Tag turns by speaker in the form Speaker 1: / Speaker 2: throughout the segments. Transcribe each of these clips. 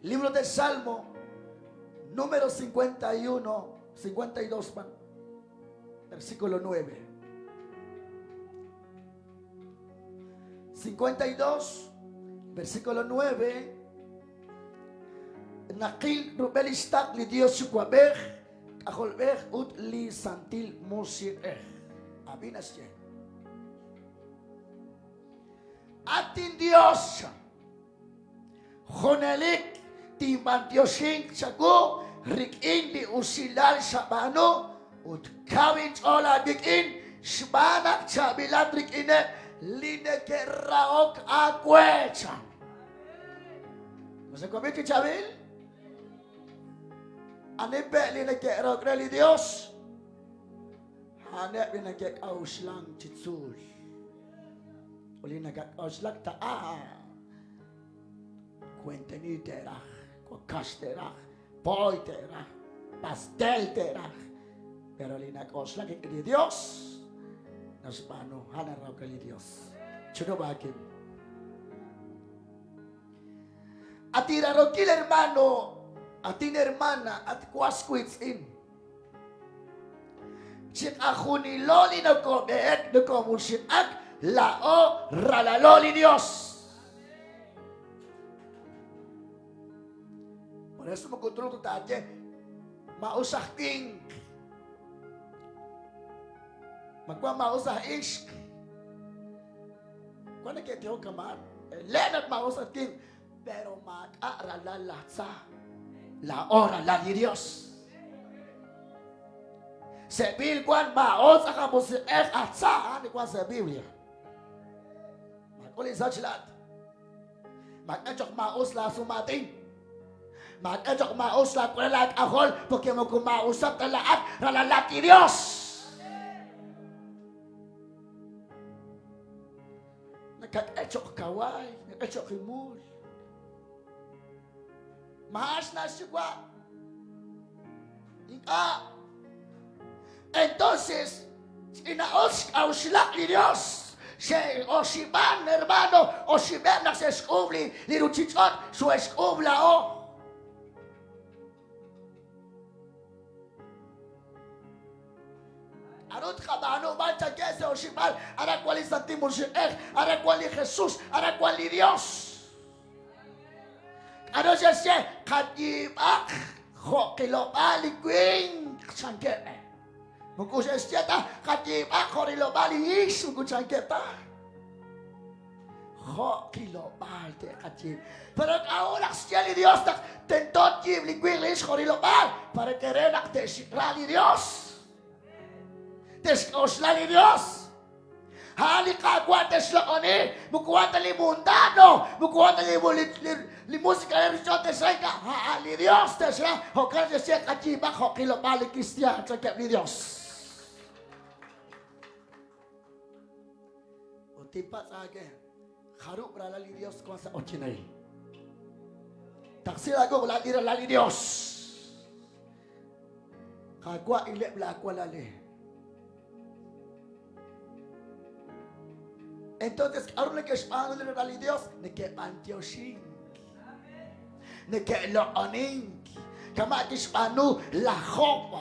Speaker 1: Libro del Salmo, número 51, 52, versículo 9. 52, versículo 9. Naqil rub'el lix taql li Dios Yuwa'b'ej, K'ajolb'ej ut li Santil Musiq'ej. Ab'i naxye. At inDios, Junelik tinb'antioxinq chawu rik'in li usilal xab'aanu ut kaw inch'ool aawik'in xb'aan naq chaab'ilat rik'ineb' li neke'rahok aawe, chan. Ma xawab'i chi chaab'il? Ani pe' li neke'rahok re li Dios? A'aneb' li neke'k'a'uxlank chi tzuul. Ut li nakak'oxlak taq'a, kwenteni te'raj, wakax te'raj, poy te'raj, pastel te'raj. Pero li nak'oxlak rik'in li Dios, naxb'aanu, a'an narahok li Dios. Chunub' aakib'. At irarokil hermano, atin hermana, at was wiitz'in. Chiqajunilo li nokob'ehek, nokomusiq'ak, laa'o ralalo li Dios. Por eso moko truuq taaye maa'us aj winq. Ma wank maa'us aj ixq. Wank neke'tihok kama'an. Len at maa'us aj winq. Pero maak'a' ralal laj tza. Laa'o ralal li Dios. Se'b'il wan maa'o tz'aqal musiq'ej aj tza a'an li wan sa' Biblia. Maak'ul insach laat. Maak'e choq maa'us laa sumaatin. Maak'e choq maa'us laa k'ulel aak'ajol porque moko maa'usat ta laa'at ralalat li Dios. Nakak'e choq kawaay, nakak'e choq imul. Maa'ax na xyuwa'. Ink'a'. Entonces, ch'ina'us xk'a'uxlaq li Dios. Xe'oxib'an, hermano, oxib'eb' naq xe'xk'uub' li, li ruchich'och', xo'exk'uub' laa'o. K'aru tqab'aanu b'an chankeb' sa' oxib'al? Aran wank li Santil Musiq'ej, aran wank li Jesus, aran wank li Yos. K'aru xe'xye? Qayiib'aq jo' qilob'aal li winq, chankeb'. Moko xe'xye ta qayiib'aq jo' rilob'aal li hix, moko chankeb' ta. Jo' qilob'aal te'qayiib'. Pero k'a'ut naq xye li Dios naq tento tyiib' li winq li ixq jo' rilob'aal? Para que re naq te'xra li Dios. Te'xk'oxla li Dios. A'an li Qaawa' te'xloq'oni, moko a'an ta li mundano, moko a'an ta li, li, li, li musika re ruuchich'och' te'xra, ink'a', a'an li Dios te'xra. Jo'kan xe'xye qayiib'aq jo' qilob'aal li kristiaan, chankeb' li Dios. Ut tinpatz' aawe, jarub' ralal li Dios wank sa' ochinay? Taqsi laawuq' laa'at li ralal li Dios. Qaawa' ileb' laawalal. Entonces, k'aru neke'xb'aanu li ralal li Dios? Neke'b'antioxink. Neke'loq'onink. Kama' kixb'aanu laj Job.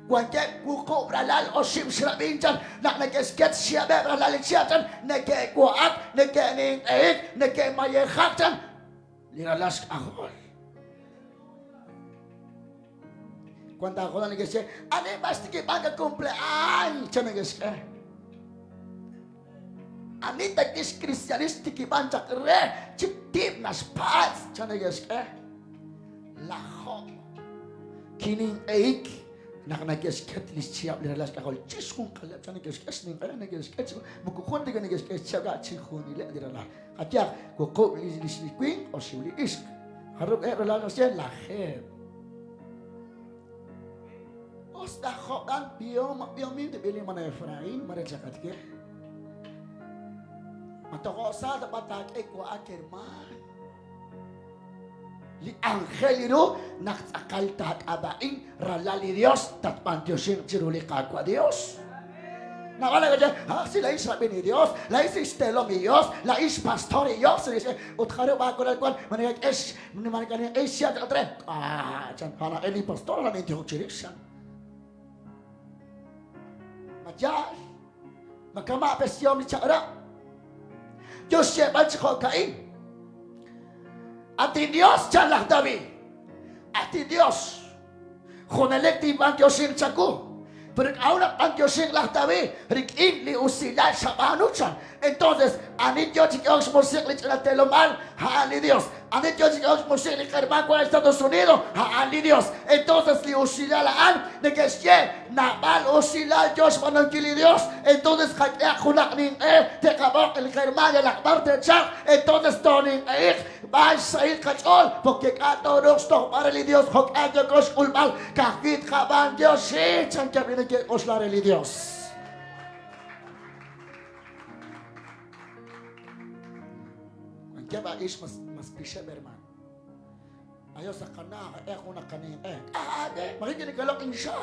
Speaker 1: Wankeb' wuqub' ralal, oxib' xrab'in chan, naq neke'xket xchihab'eb' ralal li chihab' chan, neke'wa'ak, neke'ninq'ehik, neke'mayejak chan, li ralal xk'ajol. Wank taajola neke'xye, ani b'a xtikib'ank a cumpleaños chan neke'xk'e. Ani ta kixkristianis xtikib'an chaq re chi tib' naxpatz' chan neke'xk'e. Laj Job kininq'ehik naq neke'xket li xchihab' li ralal xk'ajol chixjunqaleb' chan neke'xk'e xninq'e neke'xk'e chi moko jun tik neke'xk'e xchihab' ka' chijunileb' li ralal. Qayehaq wuqub' li li winq oxib' li ixq. Jarub' eb' ralal naxye lajeeb'. Us ta jo'kan b'ihom b'ihomin tib'il mana Efraín mare chaqatke. Ma tojo' sa ta b'a taak'e wa'ak hermaan. Li anjel ru naq tz'aqal taak'ab'a'in ralal li Dios tatb'antioxinq chiru li Qaawa' Dios. Naab'al neke'xye, Ah, si laa'in xrab'in li Dios, laa'in si xteelom li Dios, laa'in xpastor li Dios, neke'xye, ut jarub' aakolal wan, ma nekek'e ma nekek'e xchihab' chaq re? Ah, chan, a'an li pastor, a'an nintijok chirix, chan. Ma yaal? Ma kama' pe xyehom li chaq'rab'? Yo xyeeb'al chi jo'ka'in. At inYos, chan laj David, at inYos, junelik tinb'antioxinq chawu. Pero k'a'ut naq b'antioxinq laj David rik'in li usilal xab'aanu chan? Entonces, ani yo chi k'ehok xmusiq' li ch'ina teelom al? A'an li Dios. Ani yo chi k'ehok xmusiq' li qahermaan wank Estados Unidos? A'an li Dios. Entonces, li usilal a'an neke'xye naab'al usilal yo xb'aanunkil li Dios. Entonces, qak'ehaq junaq ninq'e, te'qab'oq li qahermaan yalaq b'ar te'chalq. Entonces, tooninq'ehiq b'aan xsahil qach'ool, porque k'a' tooruuq xtojb'al re li Dios jo'k'aal yooko xk'ulb'al, ka'ajwi' tqab'antioxi, chankeb' li neke'k'oxla re li Dios. Wankeb' a'ix mas mas pixeb' hermano. Ayo sa qana e jun qaninq'e. Ah, ma kinikalok insha.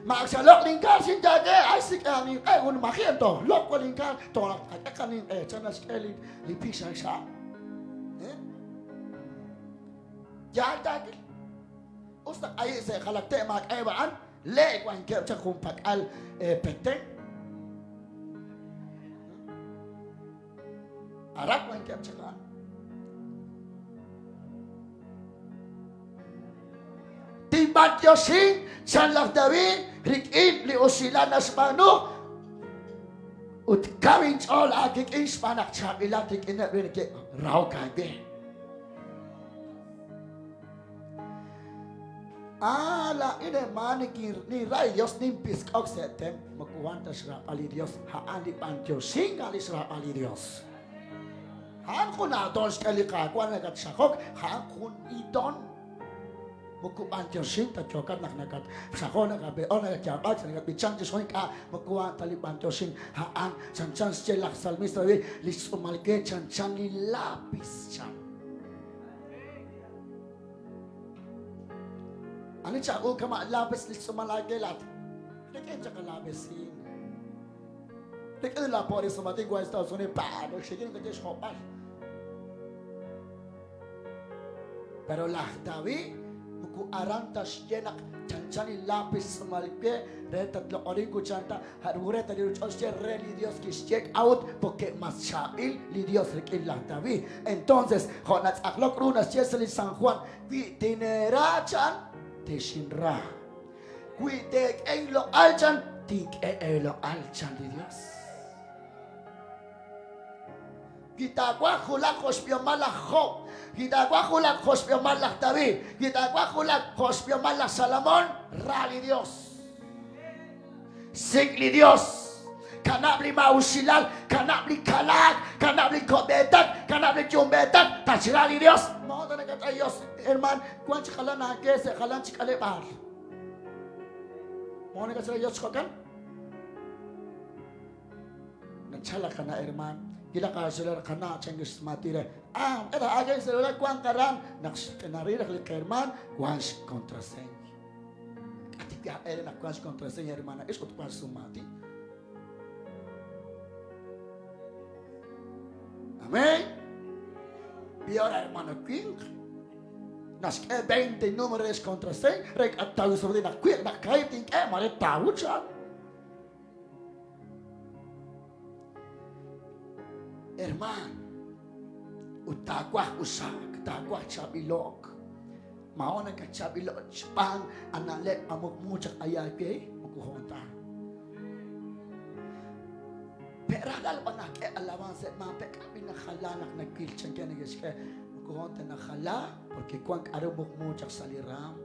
Speaker 1: Ma ak xaloq linkar xinyaak'e ay sik'e aninq'e un majien to loq wa linkar to qak'e qaninq'e chan naxk'e li li pix xa. Yaal taakil. Us naq ayi' se' jalakte' maak'a'eb' a'an, le' wankeb' chaq junpak'al Petén. Aran wankeb' chaq a'an. Tinb'antioxi, chan laj David, rik'in li usilal naxb'aanu, ut kaw inch'ool aawik'in xb'aan naq chaab'ilat rik'ineb' li neke'rahok aawe. Ah, laa'in hermaan ninra li Dios, ninpisk'ok sa' tem, moko wan ta xraab'al li Dios, a'an li b'antioxink, a'an li xraab'al li Dios. A'an jun aatoon xk'e li Qaawa' nakatxajok, a'an jun iton. Moko b'antioxink ta yookat naq nakatxajok, nakatb'e'ok, nakatyaab'ak, nakatb'ichank chixjunil k'a' moko a'an ta li b'antioxink. A'an chanchan xye laj salmista David, li xtz'uumal we chanchan li lapis chan. Ani chaq'u kama' lapis li xtz'uumal aawe laat? Rik'in chaq laab'esiin. Rik'in la po'ri sumatin wa Estados Unidos, pa, xikin kaye xjob'al. Pero laj David moko aran ta xye naq chanchan li lapis tz'uumal we re tatloq'onink ut chan ta re ta li ruuchich'och' xye re li Dios kixye k'a'ut porque mas chaab'il li Dios rik'in laj David. Entonces, jo' natz'aqlok ru naxye sa' li San Juan, wi tineera chan, texinra. Wi teek'e inloq'al chan, tink'e eeloq'al chan li Dios. Wi taawaj wulak jo' xb'ihomal laj Job, wi taawaj wulak jo' xb'ihomal laj David, wi taawaj wulak jo' xb'ihomal laj Salomón, ra li Dios. Sik' li Dios. Kanab' li maa'usilal, kanab' li kalaak, kanab' li ko'b'eetak, kanab' li yumb'eetak, tatxra li Dios. Modo nakat'a Dios, herman, wan chi jalan aawe sa' jalan chi k'aleb'aal. Modo nakatxra Dios chi jo'kan? Nachal qana' hermaan, kilaq aacelular qana' chan kixsmati re. Ah, era aawe celular wank aran naq naril raj li qhermaan wank xcontraseña. K'a' tik ere naq wank xcontraseña hermana ixq ut wank xsumati. Amén. Peor hermano winq. Naxk'e 20 número re xcontraseña re k'a' taw naq wiib' naq kaahib' tink'e mare tawu chan. Hermaan, ut taawaj usaak, taawaj chaab'ilo'k. Maawa' nakatchaab'ilo'k xb'aan a na'leb' amuqmu chaq ayaawe, moko jo'kan ta. Pe' rajlal b'an nak'e alabanza, hermaan, pe' k'a' b'i najala naq nawil chankeb' neke'xk'e, moko jo'kan ta najala, porque wan k'a'ru muqmu chaq sa' li raam.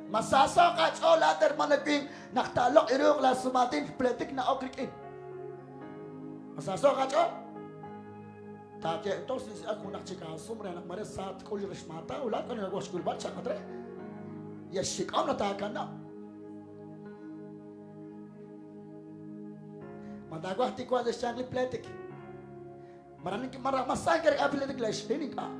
Speaker 1: Ma saasaaq aach'ool laa'at hermano winq naq taaloq' iruuq laasumaatin pleetik na'ok rik'in? Ma saasaaq aach'ool? Taaye entonces ak junaq chik aasum re naq mare sa tk'ul li rixmaata ut laa'at wan nakawaj xk'ulb'al chaqat re. Yaxxik'om naq taakanab'. Ma taawaj tiwanq sa' xyanq li pleetik? Maraj maraj masanke rik'in pleetik la xb'een ink'a'.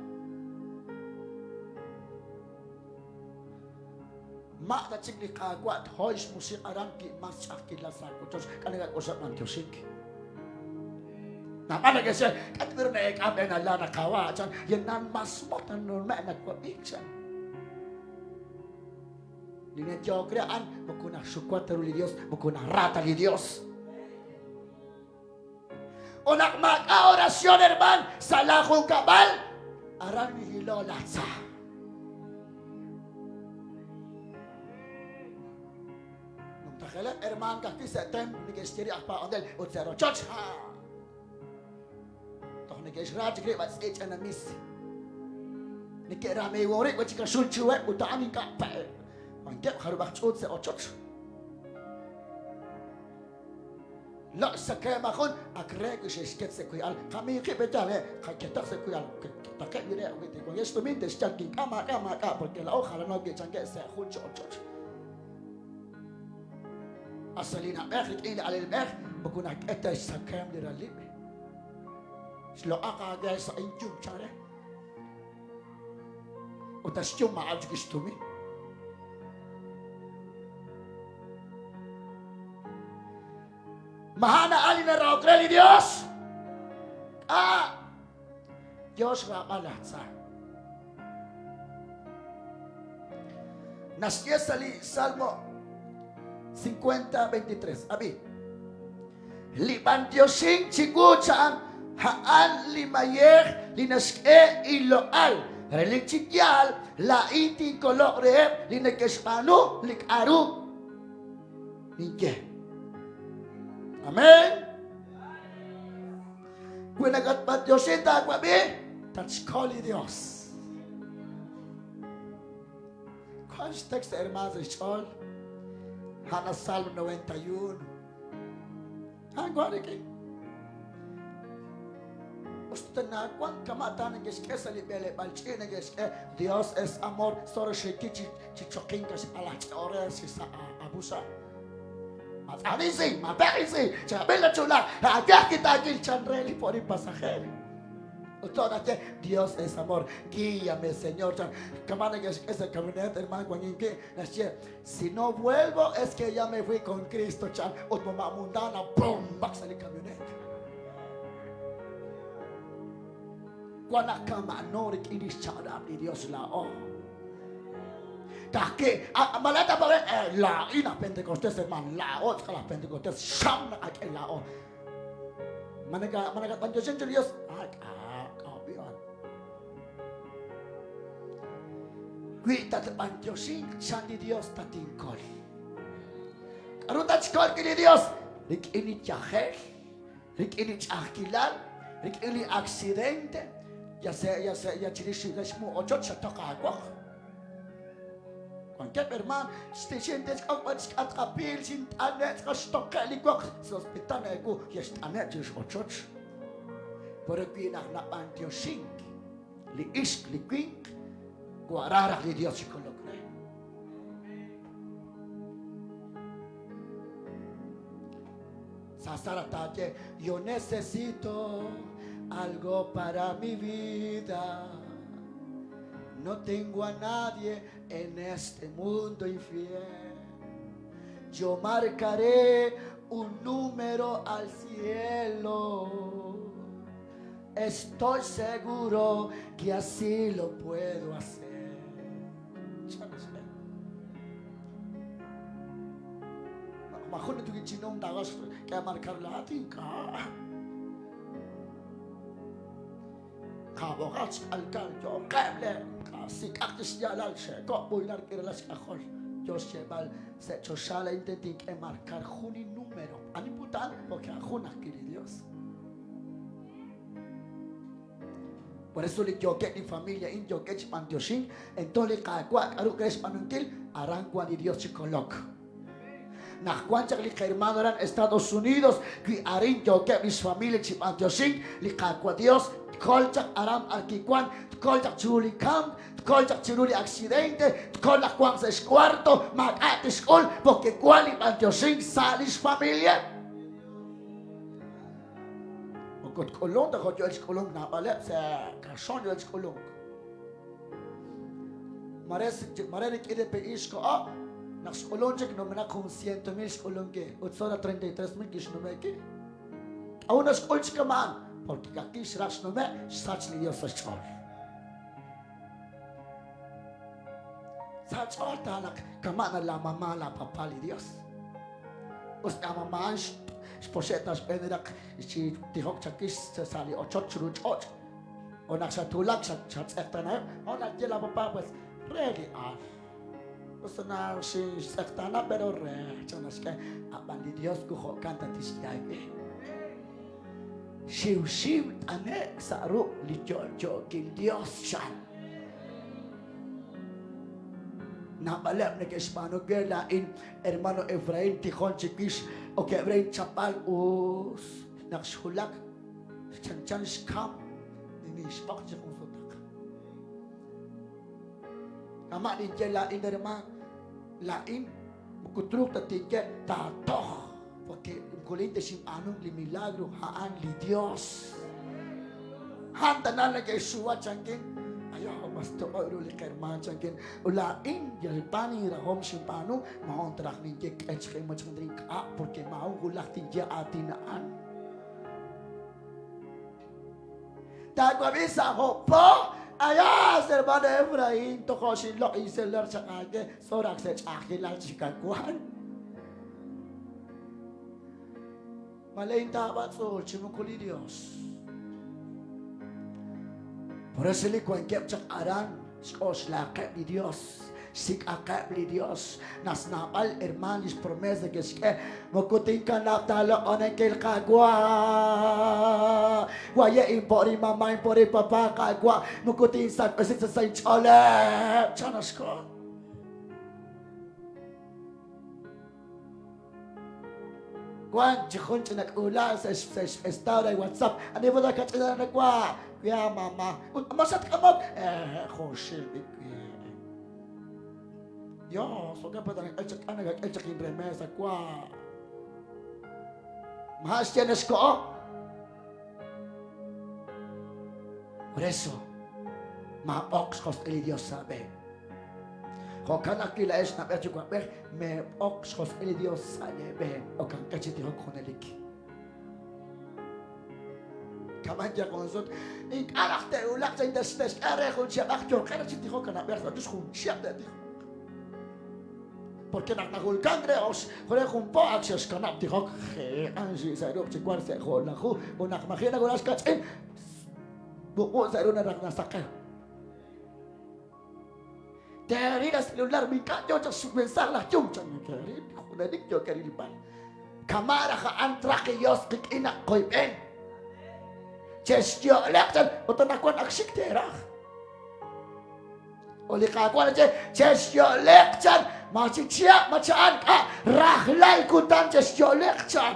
Speaker 1: Ma' ta chik li Qaawa' thoy xmusiq' aran wi mas ch'a'ajkilal sa' wochoch. K'a' nakak'oxla b'antioxink? Naab'al neke'xye, k'a' tab'i' ru na'eek'an b'een ala naqawa' chan, yenan mas mot nanume' nawab'i chan. Li nayehok re a'an moko naxxuwa ta ru li Dios, moko nara ta li Dios. Ut naq maak'a' oración hermaan sa' laa junkab'al, aran nihilo laj tza. Numtajeleb' hermaan ka'ajwi' sa' templo neke'xye ri aj paab'anel ut sa' rochoch. Ha! Toj neke'xra chik rib' atz'i ch'anamis. Neke'ramiiwo rib' chi kaxul chiruheb' ut a'an ink'a' pe'. Wankeb' jarub'aq ch'uut sa' ochoch. Loq' xtzakahemq jun ak re wi xe'xket sa' kuyal. Qamiiqib' pe yaal, eh, qaketaq sa' kuyal. Ketaqeb' li re wi wankeb' xtumin te'xyal ink'a' maak'a' maak'a' porque laa'o jalano wi' chankeb' sa' jun chi ochoch. Asa li na'b'ej rik'in li alelb'ej moko nak'e ta xtzakahemq li ralib'. Xloq'aq aawe sa' inyum chan re. Ut xyum ma'al chik xtumin. Ma a'an a'an li narahok re li Dios? K'a' yo xraab'al laj tza. Naxye sa' li Salmo 50, 23. Ab'i. Li b'antioxink chiwu cha'an a'an li mayej li naxk'e inloq'al. Relik chi yaal, laa'in tinkoloq reheb' li neke'xb'aanu li k'a'ru ninye. Amén. Wi nakatb'antioxin taawab'i, tatxkol li Dios. Wank xtexto hermano sa' xch'ool. A'an Salmo 91. A'an wank rik'in. Usta nawank kama' ta neke'xk'e sa' li b'eleb'aal ch'iich' neke'xk'e Dios es amor, solo xiki chi chi choqink alaj ch'oore chi sa' abusa. Matz'anisi, mapeqisi, chaab'il la chula, aawaj kitaakil chan re li po'ri pasajer. Ut to' naxye Dios es amor, guíame Señor chan. Kama' neke'xk'e sa' camioneta hermano wankin wi' naxye Si no vuelvo es que ya me fui con Cristo chan ut mama mundana bombak sa' li camioneta. Wan naq kama'no rik'in li xchaq'rab' li Dios laa'o. Ka'ajwi' malata pa laa'in aj Pentecostés hermano, laa'o tz'aqal aj Pentecostés, xam naqak'e laa'o. Ma nakab'antioxin chiru li Dios? Ah, k'a' k'a'b'i'an. Wi tatb'antioxinq chan li Dios tatinkol. K'aru tatxkol wi' li Dios? Rik'in li yajel, rik'in li ch'a'ajkilal, rik'in li aksidente, ya sea, ya sea, ya chirix li xmu ochoch xatoq aawoq. Wankeb' hermaan xintechk'okb'al xk'atqapil, xint'ane' tz'aqal xtoqe' li woq sa' hospital eewu, ya xt'ane' chirix ochoch. Pero wi naq nab'antioxink li ixq li winq, wara raj li Dios chi kolok re. Sasara taaye, yo necesito algo para mi vida. No tengo a nadie en este mundo infiel. Yo marcaré un número al cielo. Estoy seguro que así lo puedo hacer. Ma jun tukichinom tawas kaya marcar lahat ink'a'. Qaab'oqaq xk'alkal yo'qeb' le qasik'aq chi xyaalal xe'ko' b'uynar k'irala xk'ajol yo xyeeb'al sa' choxa laa'in tink'e marcar jun li número. Ani putan? Porque a jun ajwi' li Dios. Por eso li yookeb' li familia a'in yookeb' chi b'antioxink, entonces li Qaawa' k'aru k'e xb'aanunkil, aran wan li Dios chi kolok. Naq wan chaq li qhermano aran Estados Unidos, wi arin yookeb' lix familia chi b'antioxink, li Qaawa' Dios tkol chaq aran b'ar kiwan, tkol chaq chiru li kamk, tkol chaq chiru li accidente, tkol naq wanq sa' xcuarto, maak'a' tixk'ul, porque wan li b'antioxink sa' lix familia. Moko tk'ulunk ta jo' yo'el xk'ulunk naab'aleb' sa' kaxon yo'el xk'ulunk. Mare mare rik'in li PI xko'o. Naq xk'ulun chik numenaq jun ciento mil xk'ulun ke, ut sora 33 mil kixnume' ke. K'a'ut naxk'ul chi kama'an? Porque ka'ajwi' xraj xnume', xsach li Dios sa' xch'ool. Sa' ch'ool ta naq kama' na la mamá la papá li Dios. Us la mamá xpoxe' ta xb'een raq chi tijok chakix sa' li ochoch chiru ch'och'. O naq xatwulak xatz'eqtaanaheb', o naye la papá pues re li al. Us naq xinxtz'eqtaana pero re chan naxk'e, ab'an li Dios ku jo'kan ta tixye aawe. Xiwxiw t'ane'k sa' ruq' li yo'yookil Dios chan. Naab'aleb' neke'xb'aanu we laa'in, hermano Efraín, tijon chiwix, okeb' re inchapb'al us naq xwulak chanchan xkam ninixb'oq chi jun sutaq. Kama' ninye laa'in, hermaan, laa'in moko truuq ta tinye taatoj, porque moko laa'in ta xinb'aanunk li milagro, a'an li Dios. A'an tana neke'xxuwa chankin, ayo, mas toq'ob' ru li qhermaan chankin. Ut laa'in yal b'an inrahom xinb'aanu, maa'un ta raj ninye k'e chqi' machqi' ink'a', porque maa'un wulaj tinye aatin a'an. Taawab'i sa' jo' po, Ayas, hermano Efraín, tojo' xinloq' incelular chaq aawe, sorak sa' ch'a'ajkilal chik wank. Malein taab'atz'ul chi moko li Dios. Por eso li wankeb' chaq aran xk'oxlaqeb' li Dios. Xsik'aqeb' li Dios. Nas naab'al hermaan lix promesa ke'xk'e, Moko tinkanab' ta loq'oninkil Qaawa'. Waye' inpo'ri mama, inpo'ri papa, Qaawa', moko tinsak'b'esi ta sa' inch'ooleb'. Chan naxko. Wank chi jun ch'ina k'uula'al sa' x'estado re WhatsApp. Ani pa kach'ina nawa? Ya mama. Ut ma xatk'amok? Eh, junxil b'i. Dios, jo'kan pa nakak'e chaq k'a nakak'e chaq inremesa wa. Ma xye naxko'o. Por eso, maab'oq xjosq'il li Dios sa' b'een. Jo'kan ajwi' laa'ex na'b'ej yuwa'b'ej, meeb'oq xjosq'il li Dios sa' leeb'een. Okanqex chi tijok junelik. Kama'an ye jun sut, ink'a' raj te'wulaq sa' te'xk'e re jun chihab' yooqeb' chi tijok na'b'ej sa' jun chihab' te'tijoq. Porque naq najulkank re ox re jun po ak xe'xkanab' tijok, je'an xi' sa' ruq' chi wank sa' jo'laju ut naq maji' nawulak xkach'in, wuqu' sa' ru naraj nasaqew. Teeril a celular, ink'a' yo chaq xmensaaj laj yum, chan neke'ril, junelik yookeb' rilb'al. Kama' raj a'an traj li Yos qik'in naq qoyb'en. Chexyo'leq chan, ut anaqwan ak xik teeraj. Ut li Qaawa' naxye, chexyo'leq chan, ma chi chihab', ma cha'an, k'a' rajlal kutan chexyo'leq chan.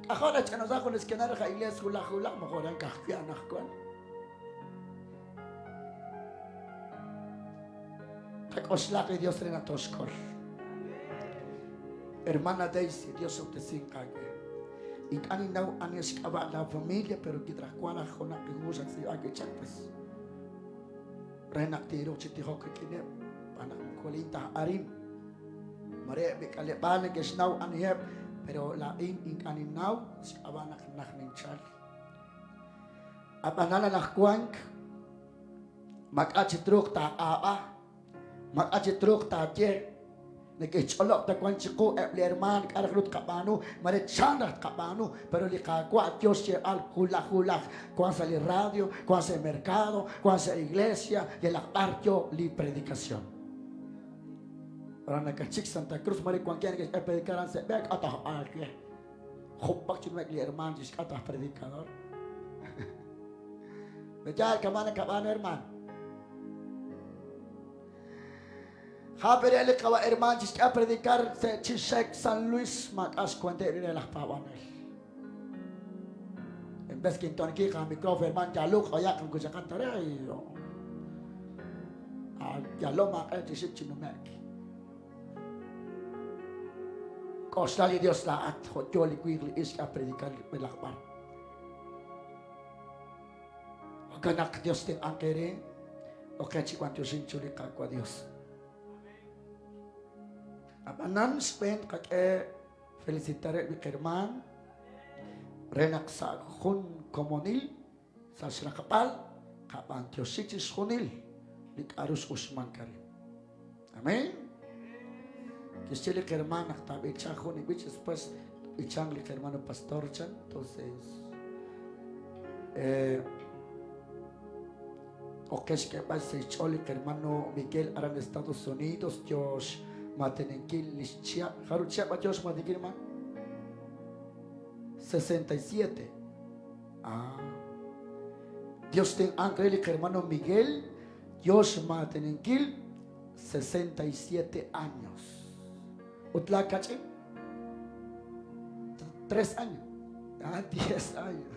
Speaker 1: K'ajo' nach'anasa jun eskenar ja iglesia wulaj wulaj, moko aran ka'ajwi' anaqwan. Qak'oxlaq li Dios re naq tooxkol. Hermana Daisy, Dios ob'tesinq aawe. Ink'a' ninnaw ani xk'ab'a' la familia, pero kitraj wank raj junaq li hu xatz'iib'a wi' chaq, pues, re naq tinruuq chi tijok rik'ineb', xb'aan naq moko laa'in ta arin. Mare eb' li k'aleb'aal neke'xnaw aniheb', pero laa'in ink'a' ninnaw xk'ab'a' naq naj ninchal. Ab'anan anaqwank maak'a' chi truuq taaq'aab'a, maak'a' chi truuq taaye. Neke'xch'olob' ta wank chiqu eb' li hermaan k'a' raj ru tqab'aanu, mare chan raj tqab'aanu, pero li Qaawa' yo xyeeb'al wulaj wulaj, wank sa' li radio, wank sa' mercado, wank sa' iglesia, yalaq b'ar yo li predicación. Ahora nakachik Santa Cruz, mare wankeb' neke'xk'e predicar aran sa' b'e, k'a' taj aawe. Jub'aq chi nume'k li hermaan chixk'atq aj predicador. Yaal kama' nakab'aanu hermaan. Jape re li qawa' hermaan chixk'e predicar sa' Chixek San Luis maak'a' xwenteb' re laj paab'anel. En vez kintonki qa micrófono hermaan yaluq oyaq moko chaqat ta re yalom aaq'e chi xik chi nume'k. K'oxla li Dios laa'at jo' yo li winq li ixq a predicar laj b'ar. Jo'kan naq Dios tenq'anq eere. Oqe chi b'antioxink chiru li Qaawa' Dios. Ab'anan xb'een tqak'e felicitareb' li qhermaan re naq sa' jun komonil sa' xraqb'al qab'antioxi chixjunil li k'a'ru x'uxmank arin. Amén. Kixye li qhermaan naq taab'icha jun li b'ich después b'ichanq li qhermano pastor chan. Entonces, eh, Oqe xk'eeb'al sa' xch'ool li qhermano Miguel aran Estados Unidos yoo xmaateninkil li xchihab'. Jarub' chihab' b'a yoo xmaateninkil hermano? 67. Ah. Dios tenq'anq re li qhermano Miguel yoo xmaateninkil 67 años. Ut laa kach'in? 3 años. Ah, 10 años.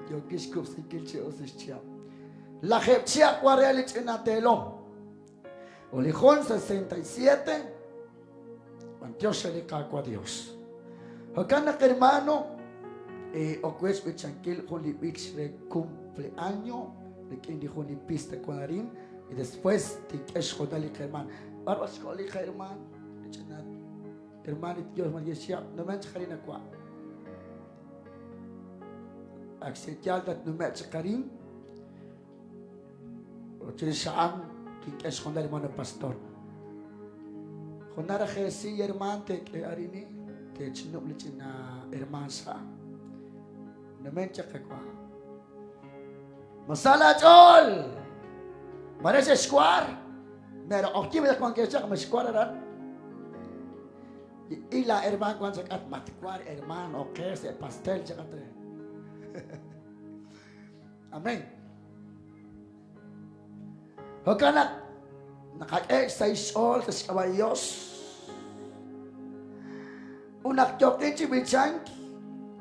Speaker 1: Yookin xkub'sinkil chi us li xchihab'. Lajeeb' chihab' wan re li ch'ina teelom. Ut li jun 67, b'antiox re li Qaawa' Dios. Jo'kan naq, hermano, eh, ok we xb'ichankil jun li b'ich re cumpleaño rik'in li jun li pista wan arin y después tink'e xhoonal li qherman. B'ar b'ar xko'o li qaherman? Li ch'ina herman li Dios ma xchihab' numen chaq arin awa'. Ak xe'yaal tatnume'q chaq arin. Ut chirix a'an kink'e xhoonal hermano pastor. Junaq raj eesi hermaan teek'e arini, teechinub' li ch'ina hermaan sa'. Numen chaq qawa'. Ma sa laach'ool? Mare xexwar? Mero q'oqyink naq wankex chaq, ma xwar aran? Y la hermaan wan chak'at, matwar hermaan, oqe sa' pastel chak'at re. Amén. Jo'kan naq naqak'e xsahil xch'ool sa' xk'ab'a' li Dios. Ut naq yooqin chi b'ichank,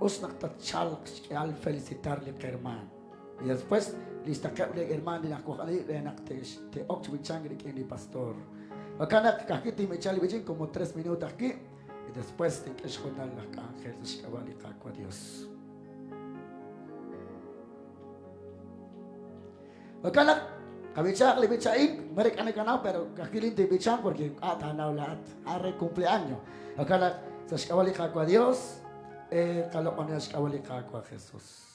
Speaker 1: us naq tatchalq xk'ehal felicitar li qhermaan. Y después listaqeb' li hermaan li najwaj'ali re naq te'ok chi b'ichank rik'in li pastor. Jo'kan naq ka'ajwi' tinb'icha li b'ichin como 3 minutos ajwi' y después tink'e xhoonal laj k'anjel sa' xk'ab'a' li Qaawa' Dios. Jo'kan naq qab'ichaq li b'ich a'in, mare k'a nakanaw, pero ka'ajwi' lin tinb'ichan porque ink'a' taanaw laa'at. A'an re cumpleaños. Jo'kan naq sa' xk'ab'a' li Qaawa' Dios, eh, qaloq'oni xk'ab'a' li Qaawa' Jesus.